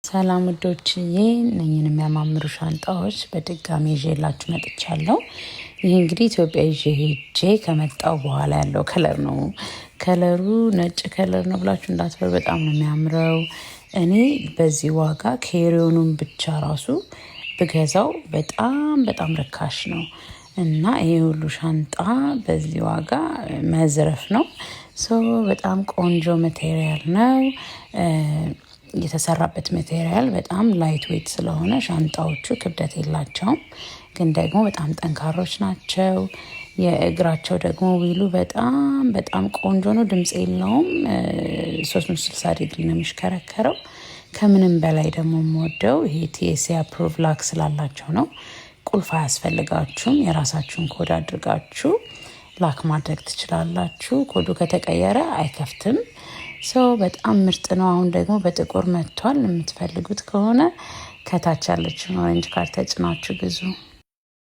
ሰላም ውዶችዬ፣ እነኝን የሚያማምሩ ሻንጣዎች በድጋሚ ይዤላችሁ መጥቻለሁ። ይህ እንግዲህ ኢትዮጵያ ይዤ ሄጄ ከመጣው በኋላ ያለው color ነው። Color ኡ ነጭ color ነው ብላችሁ እንዳትፈሩ፣ በጣም ነው የሚያምረው። እኔ በዚህ ዋጋ carry-on ኑን ብቻ ራሱ ብገዛው በጣም በጣም ርካሽ ነው እና ይሄ ሁሉ ሻንጣ በዚህ ዋጋ መዝረፍ ነው። So በጣም ቆንጆ material ነው። የተሰራበት material በጣም lightweight ስለሆነ ሻንጣዎቹ ክብደት የላቸውም፣ ግን ደግሞ በጣም ጠንካሮች ናቸው። የእግራቸው ደግሞ wheel ኡ በጣም በጣም ቆንጆ ነው። ድምፅ የለውም። 360 ዲግሪ ነው የሚሽከረከረው። ከምንም በላይ ደግሞ የምወደው ይሄ TSA approved lock ስላላቸው ነው። ቁልፍ አያስፈልጋችሁም። የራሳችሁን ኮድ አድርጋችሁ lock ማድረግ ትችላላችሁ። ኮዱ ከተቀየረ አይከፍትም። So በጣም ምርጥ ነው። አሁን ደግሞ በጥቁር መጥቷል። የምትፈልጉት ከሆነ ከታች ያለችውን orange cart ተጭናችሁ ግዙ።